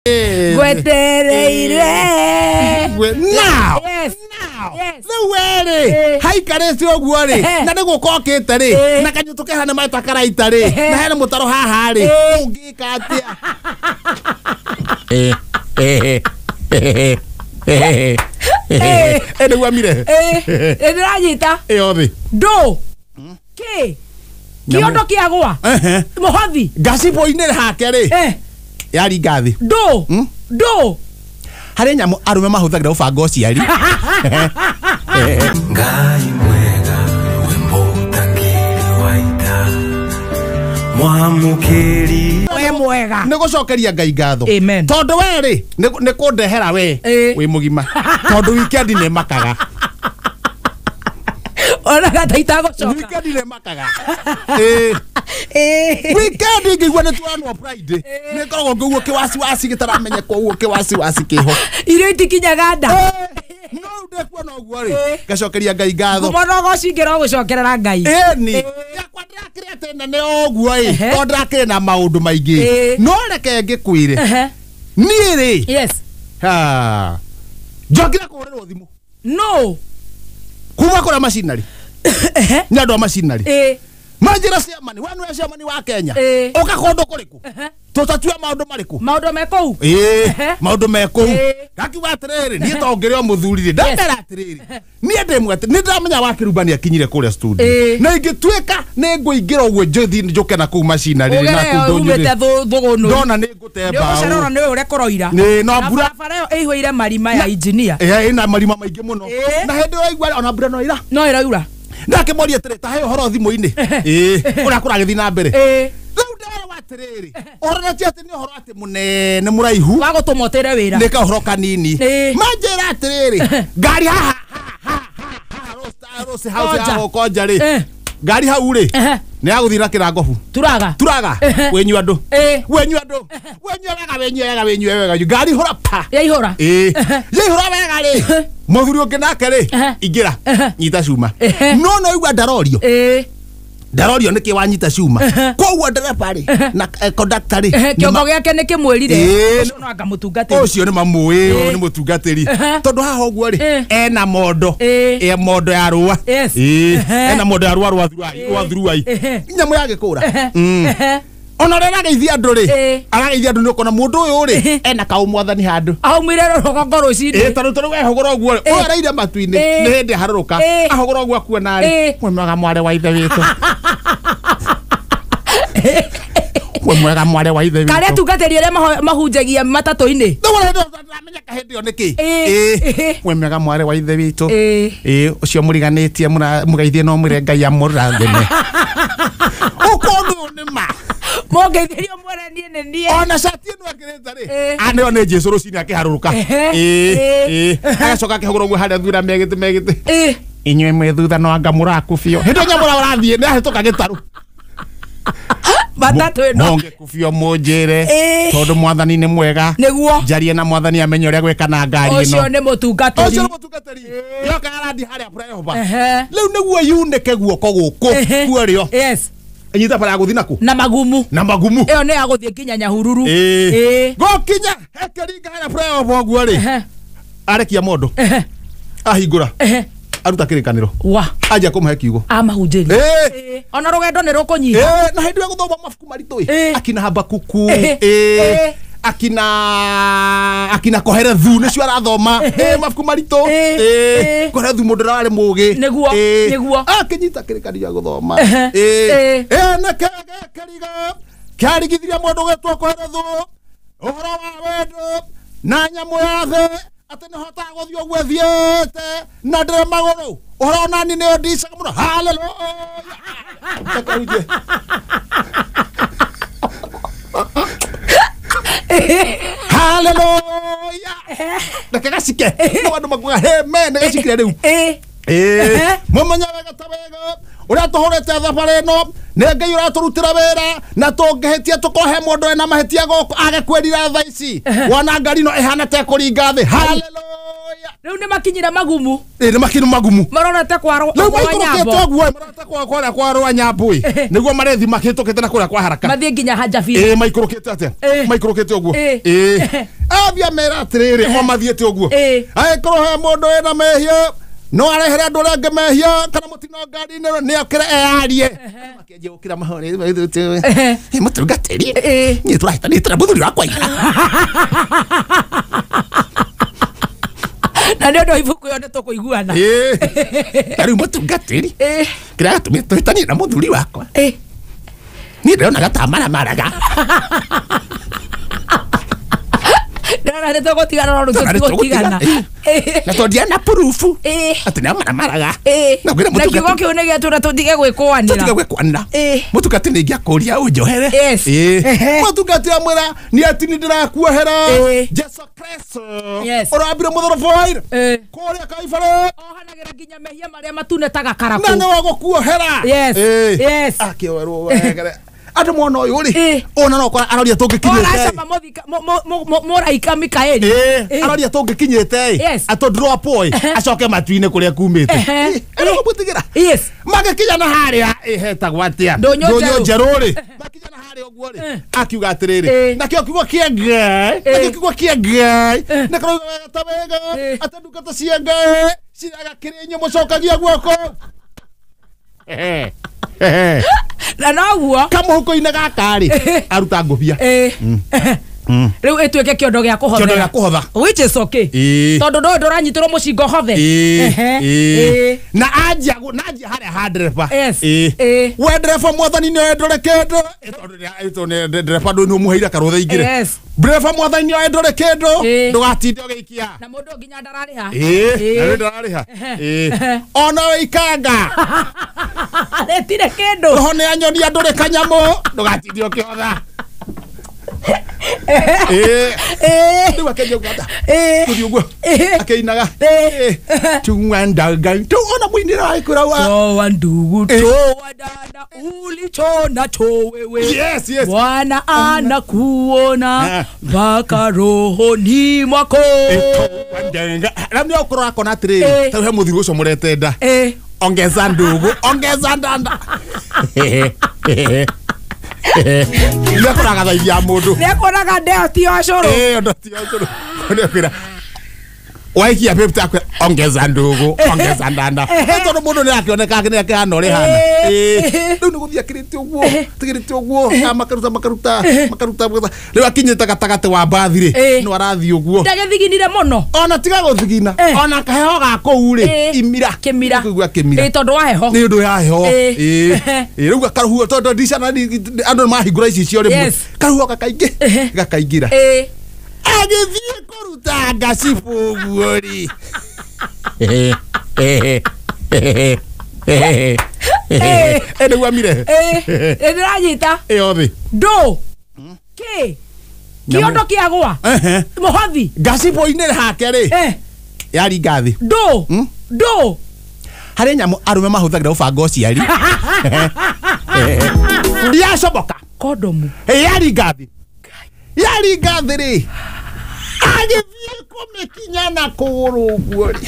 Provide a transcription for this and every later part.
Ngwetereire. Now. Yes. Now. Yes. Rĩu we rĩ, haikarĩte ũguo rĩ, na nĩ gũka ũkĩte rĩ, na kanyũtũ keha nĩ maita karaita rĩ, na hena mũtaro haha rĩ, ũngĩka atĩa? Eh, eh, eh, eh, eh, eh, nĩguo amire. Ĩ, ndĩranyita. Ĩyo thĩ. Ndũ kĩ kĩondo kĩagwa. Ehe. Mũhothi. Ngacibũ-inĩ hake rĩ, yaringa thĩ. Ndũ ndũ. Harĩ nyamũ arũme mahũthagĩra gũbanga ũciari. Ngai mwega we mũtangĩri wa ita mwamũkĩri. We mwega. Nä gå cokeria Ngai ngatho. Amen. Tondå we rä nä kå ndehera we wä må gima tondå wikendi nä makaga. Onaga ta itagũcoka. Wikendi nä makaga. Wikendi ngĩigua nä turanwo Friday nä ngoragwo ngĩguo kä wasiwasi gä taramenyekwo ũguo kä wasiwasi kä ho. Irio itikinyaga nda. No rä u ndekuona ũguo rä ngacokeria Ngai ngatho. Ngumo na ũgoci ingĩro gũcokerera Ngai. Ĩni yakwa ndĩrakĩrĩ atĩ nene ũguo ĩ, tondũ ndĩrakĩrĩ na maũndũ maingĩ, no reke ngĩkwĩre, niĩ rĩ, ha, njokire kũhũrĩrwo thimũ No. kuma kũrĩa macinarĩ nĩ andũ a macinarĩ manjĩra ciamani we nĩwe ciamani wa Kenya, ũka kũndũ kũrĩkũ tũtatue maũndũ marĩkũ. Maũndũ me kũu. Maũndũ me kũu. Ngakiuga atĩrĩrĩ, niĩ to ngĩrĩ o mũthuri rĩ, ndamera atĩrĩrĩ, niĩ ndĩ mwete nĩ ndĩramenya wa kĩrumba nĩ akinyire kũrĩa studio, na ingĩtuĩka nĩ ngũingĩra ũguo njũthi njũke na kũu macinarĩ na ũgere kũu umĩte ndũnyũ rĩ thũgũnũ. Ndona nĩ ngũte nĩ ũgũcererwo mbaũ. nĩ ũrĩa kũroira. Nĩ, no Na mbura. Barabara ĩyo ĩihũire marima ya injinia. Ĩna marima maingĩ mũno. Na hĩndĩ ĩyo waigua ona mbura no ira. No ĩraura. Ndakĩmoria atĩrĩ, ta he ũhoro thimũ-inĩ ĩĩ ũrĩa kũragĩthiĩ na mbere. Rĩu nderwo atĩrĩrĩ, ũhoro na ti atĩ nĩ ũhoro atĩ mũnene mũraihu wa gũtũma ũtĩre wĩra. Nĩ kaũhoro kanini. Manjĩra atĩrĩrĩ, ngari haha haha haha Rose House Konja. ya gũkonja rĩ, ngari hau rĩ, nĩ ya gũthiĩ na kĩrangobu. Turaga. Turaga. Wenyu andũ, wenyu andũ, wenyu wega, wenyu wega, wenyu wega, ngari hũra pa. Yaihũra. Ĩĩ, yaihũra wega rĩ, mũthuri ũngĩ nake rĩ, ingĩra nyita cuma. No no igua ndarorio. Ndarorio nĩkĩ wanyita cuma, koguo ndereba rĩ na conductor rĩ, Kĩongo gĩake nĩ kĩmwĩrire. Ũcio no anga mũtungatĩri. Ũcio nĩ mamũĩ, ũyũ nĩ mũtungatĩri, tondũ haha ũguo rĩ, ena mondo. E mondo ya rũa. Ena mondo ya rũa rwa thuruai, rwa thuruai. Nyamũ ya gĩkũra. Ona ũrĩa arageithia andũ rĩ, arageithia andũ nĩ ũkona mũndũ ũyũ rĩ, ena kaũ mwathani handũ. Aumire rũgongo rũcinĩ. Tondũ wehũgũra ũguo rĩ, ũyũ araire matu-inĩ nĩ hĩndĩ aharũrũka, ahũgũra ũguo akuona rĩ, "Wĩ mwega mwarĩ wa ithe witũ, wĩ mwega mwarĩ wa ithe Karĩa witũ." tungatĩri arĩa mahunjagia matatũ-inĩ. Rĩu ona hĩndĩ ĩyo ndamenyeka hĩndĩ ĩyo nĩkĩ. Wĩ mwega mwarĩ wa ithe witũ. Ũcio mũriganĩtie mũgeithie no mwĩre Ngai amũrathime ũkũndũ ũyũ nĩ ma. Mũngeithĩrio mwene niĩ nĩ niĩ. Ona cati ĩno ekĩrĩte rĩ, aneo nĩ Jesũ rũcinĩ akĩharũrũka. Agacoka akĩhũgũra ũguo harĩa thura megĩte megĩte, inyuĩ mwĩ thutha no anga mũrakubio hĩndĩ ĩyo nyamũ ũrathiĩ nĩ ahĩtũka gĩtarũ. Matatũ ĩno. Mũngĩkubio mũnjĩre, tondũ mwathani nĩ mwega. Nĩguo. Njarie na mwathani amenye ũrĩa gwĩka na ngari ũcio ĩno. nĩ mũtungatĩri. Ũcio nĩ mũtungatĩri yoka arandi harĩa flyover. Rĩu nĩguo yunĩke guoko gũkũ kuorĩo ĩnyita bara ya gũthiĩ nakũ Na magumu. Na magumu. Ĩyo nĩ ya gũthiĩ nginya Nyahururu. Gũkinya ekĩringa harĩa flyover ũguo rĩ, arekia mondo, ahingũra, aruta kĩrĩkanĩro, wa anjia kũmũhe kiugo. Amahunjĩria. Ona rũgendo nĩ rũkũnyiha. Na hĩndĩ ĩyo gũthoma mabuku maritũ ĩ, akina Habakuku, akina Koherethu nĩcio arathoma. Mabuku maritũ. Koherethu mũndũ ũrĩa warĩ mũgĩ. Nĩguo, nĩguo. Akĩnyita kĩrĩkanĩro gĩa gũthoma. Na kĩriga kĩarigithirie mũndũ gwĩtwo Koherethu ũhoro wa wendo na nyamũ ya thĩ atĩ nĩhotaga gũthiĩ ũguo ĩthiĩte na ndĩrĩ magũrũ ũhoro nani nĩyo ndicaga mũno haleluya. Reke hunjie. Haleluya, reke gacike no andũ makuga amen gacikire rĩu. Mũmenye wega ta wega ũrĩa tũhũrĩte thabarĩ ĩno nĩ Ngai ũratũrutĩra wĩra na tũngĩhĩtia tũkohe mũndũ ena mahĩtia gũkũ age kwĩrira thaa ici wona ngari ĩno ĩhana ta ĩkũringa thĩ haleluya. Rĩu nĩ makinyire magumu. Nĩ makinyire magumu. Marorete kwa rwa nyambo. Marorete kwa kũrĩa kwa rwa nyambo ĩ. Nĩguo marethi makĩtũkĩte na kũrĩa kwa haraka. Mathiĩ nginya Hajabiri. Maikũrũkĩte atĩa? Maikũrũkĩte ũguo. Athiĩ mera atĩrĩrĩ o mathiĩte ũguo. Angĩkorwo he mũndũ wĩna mehia no arehere andũ arĩa angĩ mehia kana mũtino ngari-inĩ nĩ okĩre eyarie. Makĩanjia gũkĩra mahore mũtungatĩri niĩ tũrahĩtanĩte na mũthuri wakwa ira. Na nĩ ũndũ ibuku ĩyo nĩ tũkũiguana. Na rĩu mũtungatĩri kĩrĩa gĩatũmire tũhĩtanie na mũthuri wakwa niĩ ndĩronaga ta maramaraga. Ndĩrona nĩ tũgũtigana no rĩu tũtigũtigana. Na tondũ ndiana proof atĩ nĩ maramaraga. Na kiugo kĩu nĩ gĩatũra tũtige gwĩkũanĩra. Tũtige gwĩkũanĩra. Mũtungatĩri nĩ ingĩakũria ũnjohere. Mũtungatĩri amwĩra nĩ atĩ nĩ ndĩrakuohera. Jesu Kristo ũrambire mũtharaba kũrĩa Kaibarĩ. Ohanagĩra nginya mehia marĩa matune ta gakarakũ. Na nĩ wa gũkuohera. Akĩoherwo wega. Andũ mona ũyũ rĩ ona no kora aroria tũngĩkinyĩte. Oracama mũraika Mikaeli. Aroria tũngĩkinyĩte atũ drop ĩ acoke matu-inĩ kũrĩa kumĩte. Ĩrĩgũmũtigĩra. Magĩkinya na harĩa hetagwo atĩa ndũnyũ njerũ rĩ makinya na harĩa ũguo rĩ akiuga atĩrĩrĩ nakĩo kiugo kĩa Ngai nakĩo kiugo kĩa Ngai na kĩrauga wega ta wega atĩ ndungata cia Ngai ciraga kĩrĩ inyuĩ mũcokagia guoko. Na noguo kamũhuko-inĩ gaka rĩ aruta ngũbia. Rĩu ĩtuĩke kĩondo gĩa kũhotha. Kĩondo gĩa kũhotha. Which is okay. Tondũ ndũĩ ndũranyitĩrwo mũcingo hothe. Na anjia harĩa ha ndereba. We ndereba mwathani nĩ oe ndore kĩndũ. Tondũ ndereba ndũĩ nĩ ũmũheire karũtha aingĩre. Ndereba mwathani nĩ oe ndore kĩndũ ndũgatinde ũgĩikia. Na mũndũ nginya ndararĩha. Na ndararĩha. Ona wĩikanga. Rĩtirĩ kĩndũ. Roho nĩ anyonia ndũrĩ kanyamũ ndũgatinde ũkĩhotha. Rĩu akĩanjia gwatha gũthiĩ ũguo akĩinaga tuwendaga ona mũinĩre wa gĩkũra wa toa ndugu toa dada ulichonacho wewe. Yes. Bwana anakuona mpaka rohoni mwako. Rĩu nĩ ũkorwo akona atĩrĩrĩ ta he mũthuri ũcio mũrete nda ongeza ndugu ongeza ndanda. Nĩakoraga thaithia mũndũ. Nĩakoraga ndeo ti ũcũrũ. Ndo ti ũcũrũ. Nĩakwĩra waikia pepta akwĩra ongeza ndugu ongeza ndanda. Tondũ mũndũ nĩakĩoneka nĩakĩhana ũrĩa hana. Rĩu nĩ gũthiĩ akĩrĩte ũguo tigĩrĩte ũguo makaruta makaruta makaruta. Rĩu akinyĩte gatagatĩ wa mbathi rĩ no arathiĩ ũguo. Ndagĩthiginire mũno. Ona tiga gũthigina ona kaheho ga kũu rĩ imira kĩmira. Kũigua kĩmira. Tondũ wa heho. Nĩ ũndũ ya heho. Rĩu akarũhuo tondũ ndica na andũ mahingũra icicio rĩmwe. Karũhuo gakaingĩ gakaingĩra. Agĩthiĩ kũruta ngacibũ ũguo rĩ. Nĩguo amire. Nĩndĩranyita. Ĩyo thĩ. Ndũ. Kĩ. Kĩondo kĩagũa. Mũhothi. Ngacibũ-inĩ hake rĩ. Yaringa thĩ. Ndũ. Ndũ. Harĩ nyamũ arũme mahũthagĩra ũbanga ũciari. Yacomoka. Kondomu. Yaringa thĩ. Yaringa thĩ rĩ. Agĩthiĩ kũmĩkinya na kũgũrũ ũguo rĩ.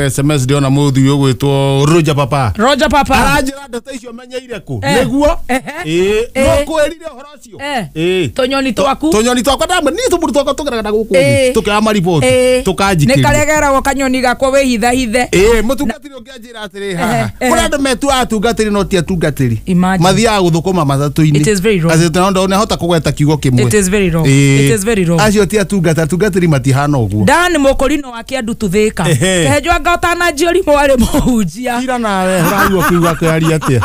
SMS ndiona mũthuri ũgwĩtwo Roger Papa. Roger Papa. Aranjĩra ndeto icio menyeire kũ? Nĩguo? No kwĩrire ũhoro ũcio. Tũnyoni twaku. Tũnyoni twakwa ndamwe niĩ tũmũndũ twakwa tũgeraga na gũkũ thĩ. Tũkĩoya mariboti. Tũkanjikĩria. Nĩ karĩa geragwo kanyoni gakwa wĩhithahithe. Mũtungatĩri ũngĩ anjĩra atĩrĩ haha. Kũrĩ andũ metuaga atungatĩri no ti atungatĩri. Mathiaga gũthũkũma matatũ-inĩ. It is very wrong. Acio ndonahota kũgweta kiugo kĩmwe. It is very wrong. It is very wrong. Acio ti atungatĩri, atungatĩri matihana ũguo. Dan mũkũrino wa Kĩandu Tuthĩka. Kĩhenjwa anga ũtananjia ũrimũ warĩ mũhunjia. Ira nawe ũraigua kiugo akĩaria atĩa?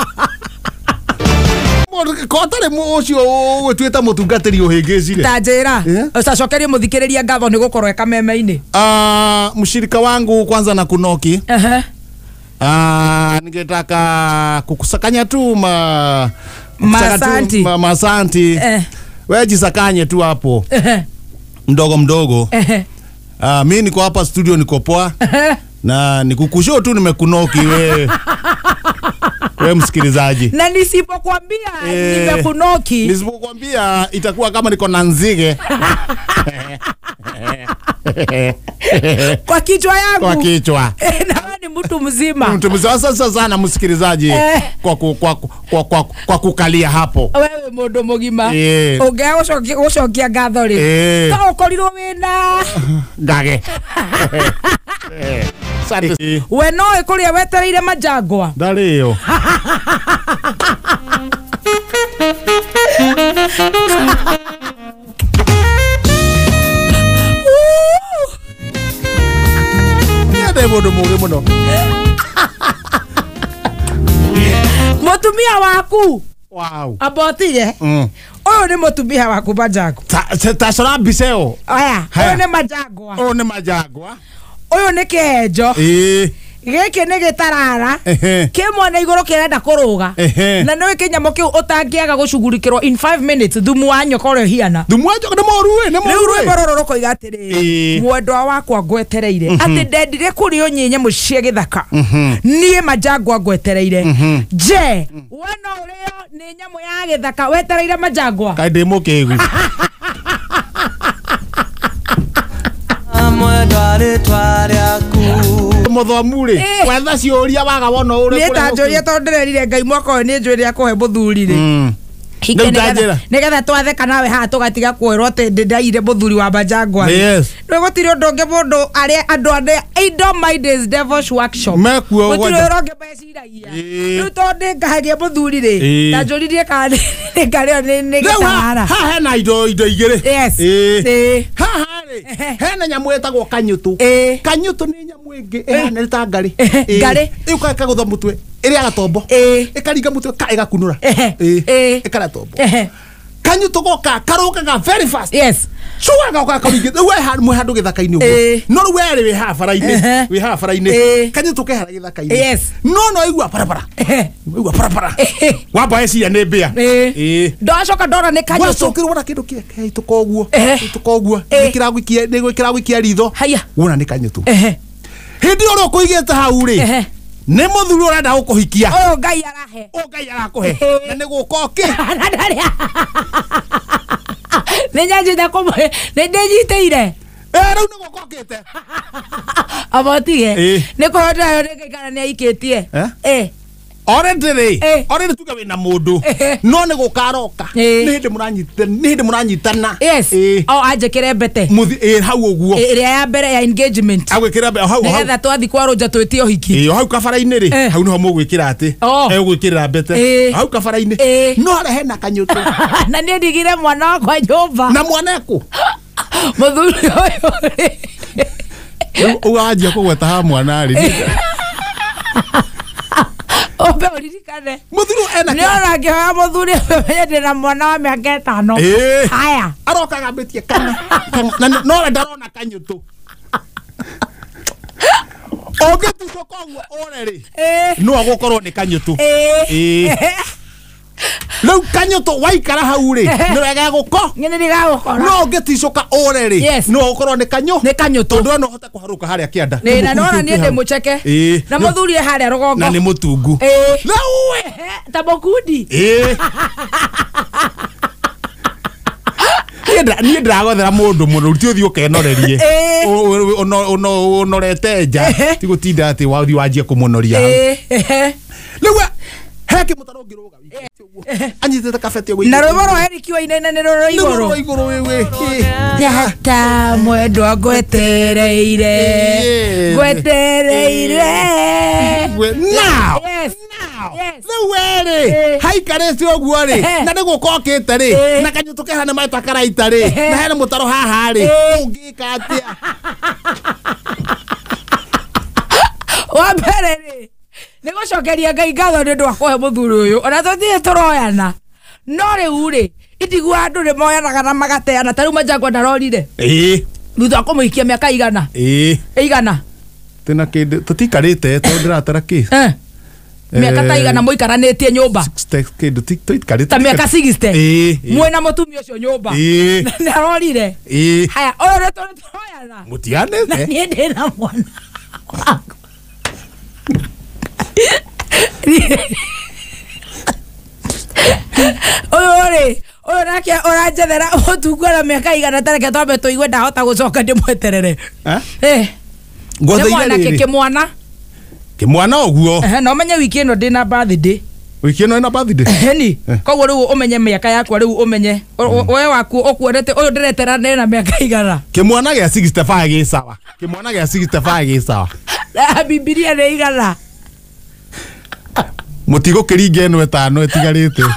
Kotarĩ ũcio ũgwĩtuĩte mũtungatĩri ũhĩngĩcire. Ta njĩra. Ũcacokerie mũthikĩrĩria ngatho nĩ gũkorwo e kameme-inĩ. Mshirika wangu kwanza na kunoki. Ningetaka kukusakanya tu masanti. Masanti. Wewe jisakanye tu hapo. Mdogo mdogo. Mi niko hapa studio, niko poa na nikukushow tu nimekunoki wewe. Wewe msikilizaji. Na nisipokuambia nimekunoki. Nisipokuambia itakuwa kama niko na nzige. Kwa kichwa yangu. Kwa kichwa. Na wewe ni mtu mzima. Mtu mzima sasa sana msikilizaji kwa kukalia hapo. Wewe mundu mugima. Ungea gucokia ngatho ri. To ukorirwo wina ngage. We no ikuria wetereire majangwa. Ndariyo. Nĩ mũndũ mũũgĩ mũno. Mũtumia waku. Wow. Abotire. Ũyũ nĩ mũtumia waku Majangwa. Ta cora mbica ĩyo. Aya, ũyũ nĩ Majangwa. Ũyũ nĩ Majangwa. Ũyũ nĩ kĩhenjo. Gĩkĩ nĩ gĩtarara. Kĩ mwena igũrũ kĩrenda kũrũga. Na nĩ kĩnyamũ kĩu ũtangĩaga gũcugurikĩrwo in 5 minutes thumu wa nyoka ũrĩa ũhiana. Thumu wa nyoka nĩ mũru ĩ, nĩ mũru. Rĩu rwĩmbo rũrũ rũkoiga atĩrĩrĩ, mwendwa wakwa ngwetereire atĩ ndendire kũrĩo nyĩ nyamũ cia gĩthaka. Niĩ Majangwa ngwetereire. Je, we no ũrĩo nĩ nyamũ ya gĩthaka wetereire Majangwa? Kaĩ ndĩ mũkĩgu. Muthomu ri wetha ciuria waga wona uri ni ta njuria tondu ndirerire Ngai mwaka uyu ni njui ria kuhe muthuri ri nigetha twatheka nawe haha tugatiga kwirwo ati ndiraire muthuri wa Majangwa. Rĩu gũtirĩ ũndũ ũngĩ mũndũ arĩa andũ arĩa indo mind is devil's workshop gũtirĩ ũrĩa ũngĩ meciragia. Rĩu tondũ ngahagia mũthuri rĩ ta njũririe kana ngarĩo nĩ gĩtarara. Haha hena indo igĩrĩ. Haha rĩ hena nyamũ ĩtagwo kanyũtũ. Kanyũtũ nĩ nyamũ ĩngĩ ĩhana ta ngarĩ. Ngarĩ ĩũkaga ĩkagũtha mũtwe ĩrĩaga tombo ĩkaringa mũtwe ka ĩgakunũra ĩkarĩa tombo. Kanyũtũ goka karũgaga very fast. Yes. Cua goka karinga rĩu we mwĩ handũ gĩthaka-inĩ ũguo no rĩu we rĩ wĩ haha bara-inĩ wĩ haha bara-inĩ kanyũtũ kehara gĩthaka-inĩ. Yes. No igua barabara igua barabara wamba eciria nĩ mbĩa. Ndacoka ndona nĩ kanyũtũ. Wacokire wona kĩndũ kĩahĩtũka ũguo kĩahĩtũka ũguo nĩ kĩragũikia ritho wona nĩ kanyũtũ. Hĩndĩ ĩyo ũkũigĩte hau rĩ nĩ mũthuri ũrenda gũkũhikia. Ũyũ Ngai arahe. Ũyũ Ngai arakũhe. Na nĩ gũka ũkĩ. Nĩ nyanjĩte kũmũhe. Nĩ ndĩnyitĩire. Rĩu nĩ gũka ũkĩte. Abotige. Nĩ kũheo ndĩrayo nĩ Ngai kana nĩ aikĩtie. Already rĩ, already tuge wĩna mũndũ no nĩ gũka aroka. Nĩ hĩndĩ mũranyitana, nĩ hĩndĩ mũranyitana. Yes. O anjĩkĩre mbete. Hau ũguo. Ĩrĩa ya mbere ya engagement. Agwĩkĩra mbete hau hau. Nĩgetha twathi kwa rũnja twĩtie ũhiki. Hau kabara-inĩ rĩ, hau nĩho mũgwĩkĩra atĩ. Egwĩkĩrĩra mbete. Hau kabara-inĩ. No harĩa hena kanyũtũ. Na niĩ ndigire mwana wakwa nyũmba. Na mwana ekũ? Mũthuri ũyũ rĩ. Ũguo wanjia kũgweta ha mwana rĩ. Ombe uririkane. Mũthuri ena nĩ ona ngĩhoya mũthuri ũmenye ndĩna mwana wa mĩaka 5. Haya. Aroka agambĩtie kana na no we ndarona kanyũtũ. Ũngĩtuthũka ũguo ũre rĩ no agũkorwo nĩ kanyũtũ. Rĩu kanyũtũ waikara hau rĩ nĩ wega gũko. Nĩ nĩgagũkora. No ũngĩticũka ũre rĩ no ũkorwo nĩ kanyũ. Nĩ kanyũtũ. Tondũ no ũhote kũharũka harĩa kĩanda. Nĩ na nona niĩ ndĩ mũcheke. Na mũthuri e harĩa rũgongo. Na nĩ mũtungu. Rĩu we ta mũkundi. Niĩ ndĩragothera mũndũ mũno ti ũthiĩ ũkenorerie ũnorete nja ti gũtinda atĩ wathiĩ wanjie kũmũnoria hau. Rĩu he kĩmũtaro ũngĩrũga anyitĩte kabete ũguo. Na rwĩmbo rwa Eric Wainaina nĩ rũrũ igũrũ. Nĩ rũrũ igũrũ wewe. Njata mwendwa ngwetereire. Ngwetereire. Now. Yes. Yes. Rĩu we rĩ haikarĩte ũguo rĩ na nĩ gũka ũkĩte rĩ na kanyũtũ kehana maĩ ta karaita rĩ na hena mũtaro haha rĩ ũngĩka atĩa? Wa mbere rĩ nĩ gũcokeria Ngai ngatho nĩ ũndũ wa kũhe mũthuri ũyũ ona tũtirĩ tũroyana no rĩu rĩ itigua andũ nĩ moyanaga na magateana ta rĩu Majangwa ndarorire thutha wa kũmũhikia mĩaka igana igana tena kĩndũ tũtikarĩte tondũ ndĩratara kĩ mĩaka ta igana mũikaranĩtie nyũmba kĩndũ tũikarĩte ta mĩaka 60 mwĩna mũtumia ũcio nyũmba nĩ arorire. Haya ũyũ nĩ tũroyana. Igana. Mutiganĩte. Na niĩ ndĩna mwana wakwa. Ũyũ rĩ, ũyũ nake ũranjethera mũtungu na mĩaka igana tareke twambe tũigue ndahota gũcoka ndĩmweterere. Eh? Ngwatheire rĩrĩ. Kĩmwana. Kĩmwana ũguo. Na ũmenye wiki ĩno ndĩna birthday. Wiki ĩno ĩna birthday? Ni. Koguo rĩu ũmenye mĩaka yakwa rĩu ũmenye. We waku ũkuonete ũyũ ndĩretera ndĩna mĩaka igana. Kĩmwana gĩa 65 gĩ sawa. Kĩmwana gĩa 65 gĩ sawa. Na Bibilia nĩ igana. Mũtigũkĩringa ĩno ĩtano ĩtigarĩte.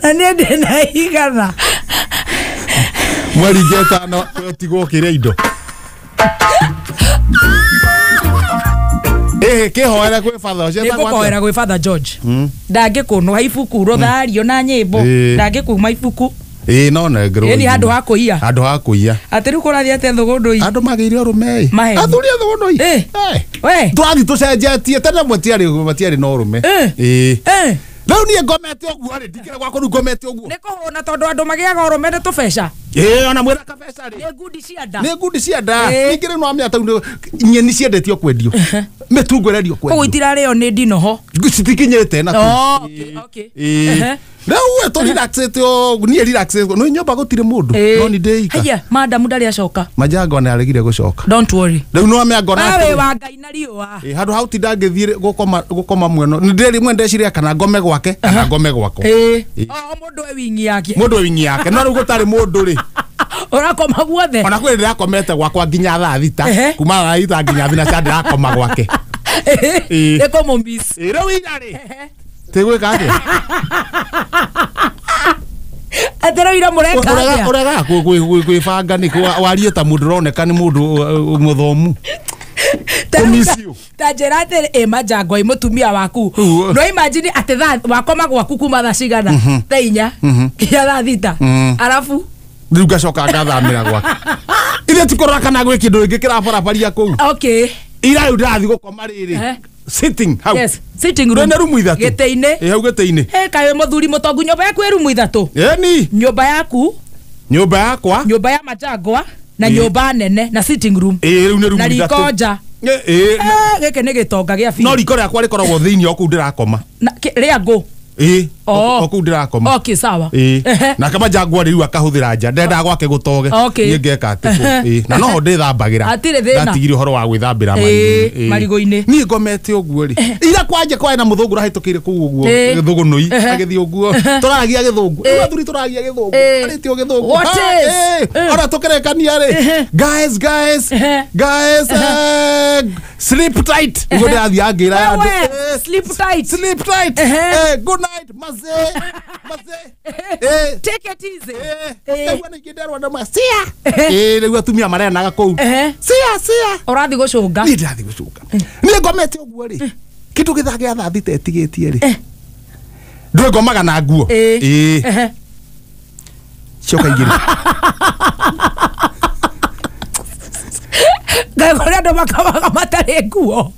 Na niĩ ndĩna igana. Mwaringa ĩtano ũtigũkĩrĩa indo. Kĩhoere kwĩ Father ũcio etagwo atĩa? Nĩngũkũhoera gwĩ Father George. Ndangĩkũnũha ibuku rũthario na nyĩmbo. Ndangĩkuma ibuku. Ĩĩ no nengerwo. Ĩni handũ ha kũiya. Handũ ha kũiya. Atĩ rĩu kũrathiĩ atĩa thũgũndũ-inĩ? Andũ magĩire ũrũme ĩ. Athuri a thũgũndũ-inĩ. We. Tũrathiĩ tũcenjetie tene matiarĩ na ũrũme. Ĩĩ. Rĩu niĩ ngomete ũguo rĩ, ndingĩra gwakwa rĩu ngomete ũguo. Nĩ kũhũna tondũ andũ magĩaga ũrũme nĩ tũbeca. Ĩĩ ona mwĩra kabeca rĩ. Nĩ ngundi cia nda. Nĩ ngundi cia nda. Ningĩ rĩu no amenya tau nyeni ciendetio kwendio. Mĩtungo ĩrendio kwendio. Koguo itirarĩo nĩ ndinoho. Citikinyĩte na kũu. Okay, okay. Rĩu we tũ relaxĩte ũguo, niĩ relaxĩte. No nyũmba gũtirĩ mũndũ. No nĩ ndĩika. Haiya, madam ndarĩ acoka. Majango nĩ aregire gũcoka. Don't worry. Rĩu no amenya ngona atĩ. Wewe wa Ngai na riũa. Ĩĩ handũ hau tinda ngĩthiĩ gũkoma mweno. Nĩ ndĩrĩ mwe ndeciria kana ngome gwake kana ngome gwakwa. Ĩĩ. O mũndũ e wingi yake. Mũndũ e wingi yake. No rĩu gũtarĩ mũndũ rĩ. Ũrakoma guothe. Ona kwĩ ndĩrakomete gwakwa nginya thaa thita. Kuma thaa thita nginya thinaca ndĩrakoma gwake. Ĩĩ. Nĩ kũmũmiss. Ĩĩ rĩu ira rĩ. Tigwĩka atĩa? Atĩ rĩu ira mũreka atĩa? Ũregaga kwĩbanga nĩkĩ warie ta mũndũ ũroneka nĩ mũndũ mũthomu. Ta njĩra atĩ ĩ Manjangwa ĩ mũtumia waku. No imagine atĩ thaa wakoma gwaku kuma thaa cigana? Thaa inya nginya thaa thita. Arabu rĩu ngacoka ngathamĩra gwake. Ithe ti kũrora kana gwĩ kĩndũ gĩngĩ kĩrabarabaria kũu. Okay. Ira rĩu ndĩrathiĩ gũkoma rĩrĩ. Sitting hau. Yes, sitting room. Nĩ rumu ithatũ. Gĩtĩ-inĩ. Ĩ hau gĩtĩ-inĩ. Kaĩ mũthuri mũtongu nyũmba yaku ĩ rumu ithatũ. Ĩni. Nyũmba yaku. Nyũmba yakwa. Nyũmba ya Manjangwa na nyũmba nene na sitting room. Ĩ rĩu nĩ rumu ithatũ. Na riko nja. Ĩ gĩkĩ nĩ gĩtonga gĩa biũ. No riko rĩakwa rĩkoragwo thĩinĩ o kũu ndĩrakoma. Na rĩa ngũ. Ĩ o kũu ndĩrakoma. Okay, sawa. Ĩ nake Manjangwa rĩu akahũthĩra nja ndendaga gwake gũtoge. Niĩ ngeka atĩ kũ. Ĩ na noho ndĩthambagĩra. Hatirĩ thĩna. Ndatigire ũhoro wa gwĩthambĩra marigũ-inĩ. Niĩ ngomete ũguo rĩ. Ira kwanja kwarĩ na mũthũngũ ũrahĩtũkĩire kũu ũguo thũgũnũi agĩthiĩ ũguo. Tũraragia gĩthũngũ. Rĩu athuri tũraragia gĩthũngũ. Arĩtie gĩthũngũ. What is? Ona tũkĩrekania rĩ. Guys, guys. Guys, sleep tight. Ũguo ndĩrathiĩ angĩra andũ. Sleep tight. Sleep tight. Good night, mazee. Mazee. Take it easy. Rĩu ningĩ nderwo na sia. Rĩu atumia mareanaga kũu. Sia, sia. Ũrathiĩ gũcũnga. Niĩ ndĩrathiĩ gũcũnga. Niĩ ngomete ũguo rĩ. Kĩndũ gĩthaa gĩa thaa thita ĩtigĩtie rĩ. Ndũĩ ngomaga na nguo. Ĩĩ. Cioka igĩrĩ. Ngai kũrĩa andũ makomaga matarĩ nguo.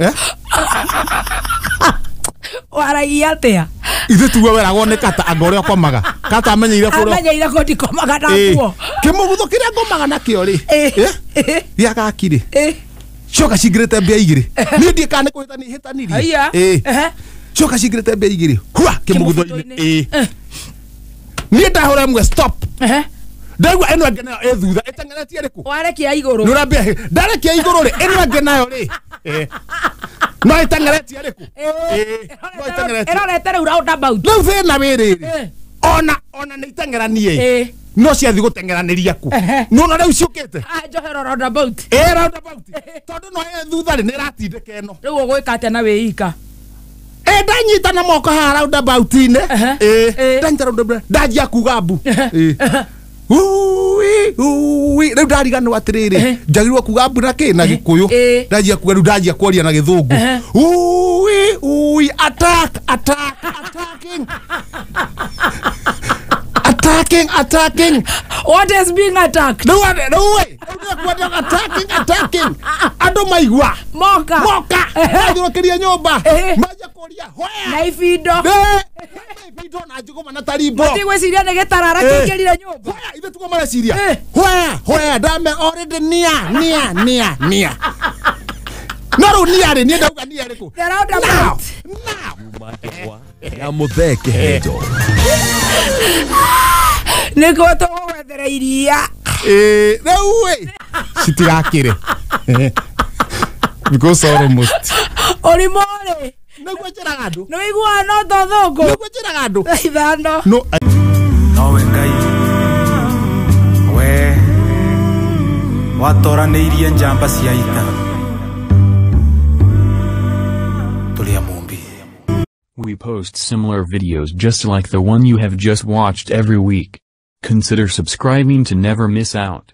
Waragia atĩa? Ithe tuwe weragwo nĩ kata anga ũrĩa ũkomaga. Kata amenyeire kũrĩa. Amenyeire kũ ndikomaga na nguo. Kĩmũgutho kĩrĩa ngomaga nakĩo rĩ. Gĩa gaki rĩ. Cioka cingĩrĩte mbĩa igĩrĩ. Niĩ ndiĩ kana nĩ kũhĩtania hĩtanirie. Cioka cingĩrĩte mbĩa igĩrĩ. Hua kĩmũgutho-inĩ. Niĩ ndahũra ĩmwe stop. Ndaigua ĩno ĩngĩ nayo ĩ thutha ĩteng'eretie rĩkũ? Warekia igũrũ. Nĩ ũrambia ndarekia igũrũ rĩ ĩno ĩngĩ nayo rĩ. No ĩteng'eretie rĩkũ? No ĩteng'eretie. Ĩrorete rĩu roundabout. Rĩu thĩna wĩ rĩrĩ. Ona nĩ iteng'eranie. No ciathiĩ gũteng'eranĩria kũ? Nĩwona rĩu ciũkĩte? Njohero roundabout. Ĩ roundabout. Tondũ no ĩ thutha rĩ nĩ ĩratindĩka ĩno. Rĩu ũgwĩka atĩa na wĩ ika? Ndanyita na moko haha roundabout-inĩ. Ndanyita roundabout. Ndanjia kuga mbu. Ui ui rĩu ndariganĩrwo atĩrĩrĩ njagĩrĩirwo kuga mbu na kĩ na gĩkũyũ ndanjia kuga rĩu ndanjia kwaria na gĩthũngũ. Ui ui attack attack attacking attacking attacking. What is being attacked? Rĩu we rĩu Ngwendaga attacking andũ maigua moka mathiũrũkĩria nyũmba manjia kũria hoya na ibindo ibindo na njũgũma na tarimbo matigwĩciria nĩ gĩtarara kĩingĩrire nyũmba hoya ithe tuko mareciria hoya ndame already nia no rĩu nia rĩ niĩ ndauga nia rĩkũ The roundabout. Now ya Muthee Kihenjo. Nĩguo tũgũgwethere iria. Rĩu ĩ citigakĩre because almost ũrimũ rĩ nĩguo njĩraga andũ nĩ wĩiguaga no tothũngũ nĩguo njĩraga andũ 5 no Nowe Ngai we watoranĩirie njamba cia ita tũrĩ Mumbi. We post similar videos just like the one you have just watched every week. Consider subscribing to never miss out.